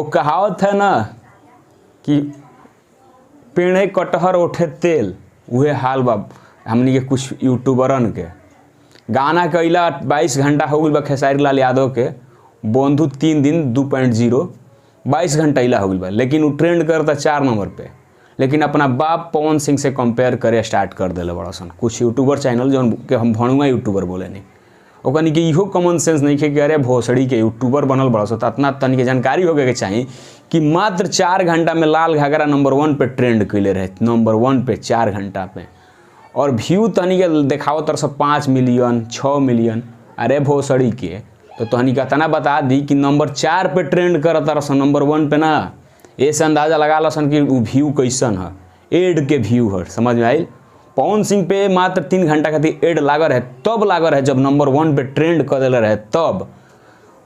वो कहावत है ना कि पेड़े कटहर उठे तेल, उहे हाल बा हमनी के कुछ यूट्यूबरन के। गाना के अइला 22 घंटा हो गइल बा खेसारी लाल यादव के बंधु 3 दिन 2.0 22 घंटा अइला हो गइल बा, लेकिन उ ट्रेंड करता 4 नंबर पे। लेकिन अपना बाप पवन सिंह से कंपेयर करे स्टार्ट कर दिले बड़ा सन कुछ यूट्यूबर चैनल जौन के हम भणुआ यूट्यूबर बोले नहीं, ओकनी के इहो कॉमन सेंस नहीं है कि अरे भोसड़ी के यूट्यूबर बनल बड़ा सन, इतना तनिक के जानकारी होके के चाहिए कि मात्र 4 घंटा में लाल घाघरा नंबर 1 पे ट्रेंड कैले रहे, नंबर 1 पे 4 घंटा पे। और व्यू तनी के देखाओ तर सब 5 मिलियन 6 मिलियन, अरे भोसड़ी के तो तहनी के इतना बता दी कि नंबर 4 पे ट्रेंड करत रसन, नंबर 1 पे ना। ऐसे अंदाज़ा लगा लसन कि उ व्यू कैसन है, एड के व्यू है, समझ में आयल। पवन सिंह पे मात्र 3 घंटा खातिर एड लागल रहे, तब लागल रहे जब नंबर 1 पे ट्रेंड कर दिले रहे तब,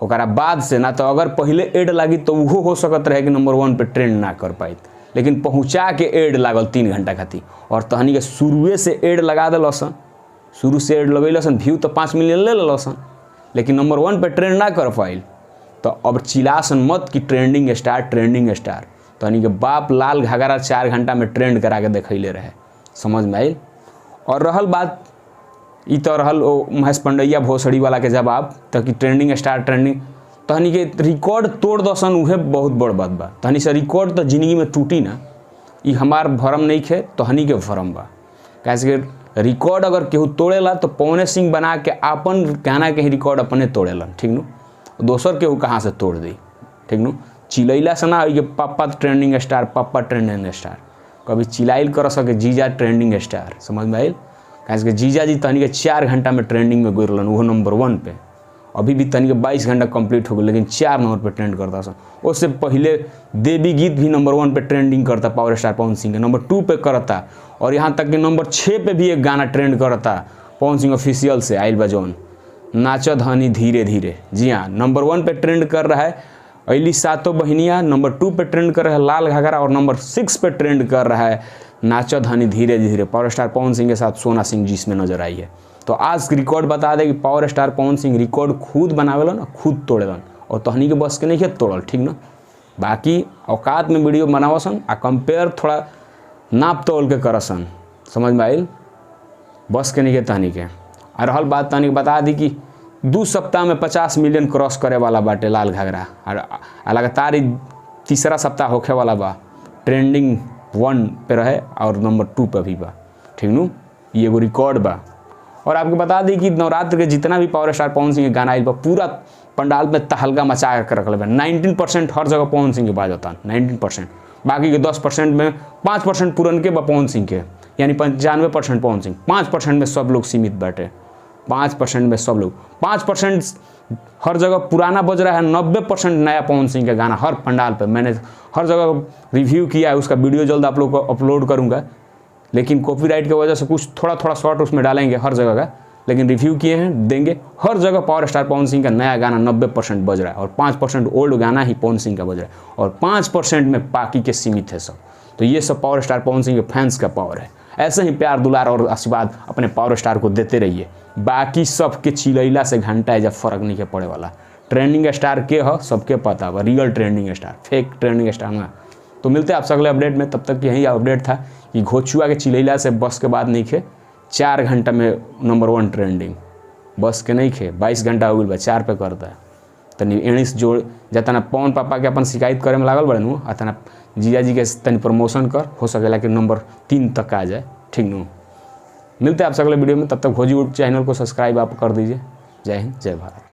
ओकरा बाद से ना तो अगर पहले एड लागी तो उहो हो सकत रहे कि नंबर 1 पे ट्रेंड ना कर पाई, लेकिन पहुँचा के एड लागल 3 घंटा खातिर। और तहनी के शुरुए से एड लगा दिलसन, शुरू से एड लगैलसन, व्यू तो 5 मिलियन ले लेलसन, लेकिन नंबर 1 पे ट्रेंड ना कर पाइल। तो अब चिल्लासन मत कि ट्रेंडिंग स्टार ट्रेंडिंग स्टार, तहनी के बाप लाल घाघरा 4 घंटा में ट्रेंड करा के देखैले रहे, समझ में आयल। और रहल बात ई तो रहल ओ महेश पंडैया भोसड़ी वाला के जवाब, तो कि ट्रेंडिंग स्टार ट्रेंडिंग, तहनी के रिकॉर्ड तोड़ दसन उहे बहुत बड़ बात बा। तहनी से रिकॉर्ड तो जिंदगी में टूटी ना, ई हमार भरम नहीं खे, तहनी के भरम बा। काहे कि रिकॉर्ड अगर केहू तोड़ेला तो पवने सिंह बना के आपन गाना के ही रिकॉर्ड अपने तोड़ेलन, ठीक नु, दोसर केहू कहाँ से तोड़ दी, ठीक नु। चिलैला से ना होई कि पापा ट्रेंडिंग स्टार पापा ट्रेंडिंग स्टार, कभी चिलाइल कर सके जीजा ट्रेंडिंग स्टार, समझ में आयल। काहे कि जीजा जी तहनी के 4 घंटा में ट्रेंडिंग में गुजरलन, वो नंबर 1 पे। अभी भी तहनी के 22 घंटा कंप्लीट हो गए, लेकिन 4 नंबर पे ट्रेंड करता सन। उससे पहले देवी गीत भी नंबर 1 पे ट्रेंडिंग करता पावर स्टार पवन सिंह के, नंबर 2 पे करता, और यहाँ तक कि नंबर 6 पे भी एक गाना ट्रेंड करता पवन सिंह ऑफिशियल से आयल बा जौन नाच धनी धीरे धीरे। जी हाँ, नंबर 1 पे ट्रेंड कर रहा है अली सातों बहनिया, नंबर 2 पे ट्रेंड कर रहा है लाल घाघरा, और नंबर 6 पे ट्रेंड कर रहा है नाच धनी धीरे धीरे पावर स्टार पवन सिंह के साथ सोना सिंह जिसमें नजर आई है। तो आज रिकॉर्ड बता दे कि power star Pawan Singh record खुद बनावेलन और खुद तोड़ेलन, और तहनी के बस के नहीं है तोड़ल, ठीक ना। बाकी औकात में वीडियो बनावसन आ कंपेयर थोड़ा नाप तोल के करसन, समझ में आयल, बस के नहीं के तहनी के। आ रहल बात तहनी के बता दी कि 2 सप्ताह में 50 मिलियन क्रॉस करे वाला बाटे लाल घाघरा, और लगातार तीसरा सप्ताह होखे वाला बा, ट्रेंडिंग 1 पे रहे और नंबर 2 पे भी बा, ठीक नु, ये एगो रिकॉर्ड बा। और आपको बता दी कि नवरात्र के जितना भी पावर स्टार पवन सिंह के गाना आयल बा पूरा पंडाल में तहलका मचा के रखल बा। 19% हर जगह पवन सिंह के बाजता, 19%, बाकी के 10% में 5% पुरन के बा पवन सिंह के, यानी 95% पवन सिंह, 5% में सब लोग सीमित बैठे, 5% में सब लोग, 5% हर जगह पुराना बज रहा है, 90% नया पवन सिंह का गाना हर पंडाल पे। मैंने हर जगह रिव्यू किया है, उसका वीडियो जल्द आप लोग को अपलोड करूँगा, लेकिन कॉपीराइट की वजह से कुछ थोड़ा थोड़ा शॉर्ट उसमें डालेंगे हर जगह का, लेकिन रिव्यू किए हैं देंगे। हर जगह पावर स्टार पवन सिंह का नया गाना 90% बज रहा है और 5% ओल्ड गाना ही पवन सिंह का बज रहा है, और 5% में बाकी के सीमित है सब। तो ये सब पावर स्टार पवन सिंह के फैंस का पावर है। ऐसे ही प्यार दुलार और आशीर्वाद अपने पावर स्टार को देते रहिए, बाकी सबके चिलैला से घंटा है जब फर्क नहीं पड़े वाला। ट्रेंडिंग स्टार के हो सबके पता बा, real trending star, fake trending star ना। तो मिलते हैं आपसे अगले अपडेट में, तब तक यही अपडेट था कि घोचुआ के चिलैला से बस के बाद नहीं खे 4 घंटा में नंबर 1 ट्रेंडिंग, बस के नहीं खे 22 घंटा हो गई बा, 4 पे करता है। तनी एणिस जोड़ जतना पवन पापा के अपन शिकायत करे में लागल बड़े नु, आ तना जीजा जी के तनी प्रमोशन कर, हो सकेला कि नंबर 3 तक आ जाए, ठीक नु। मिलते हैं आपसे अगले वीडियो में, तब तक भोजीवुड चैनल को सब्सक्राइब आप कर दीजिए। जय हिंद, जय भारत।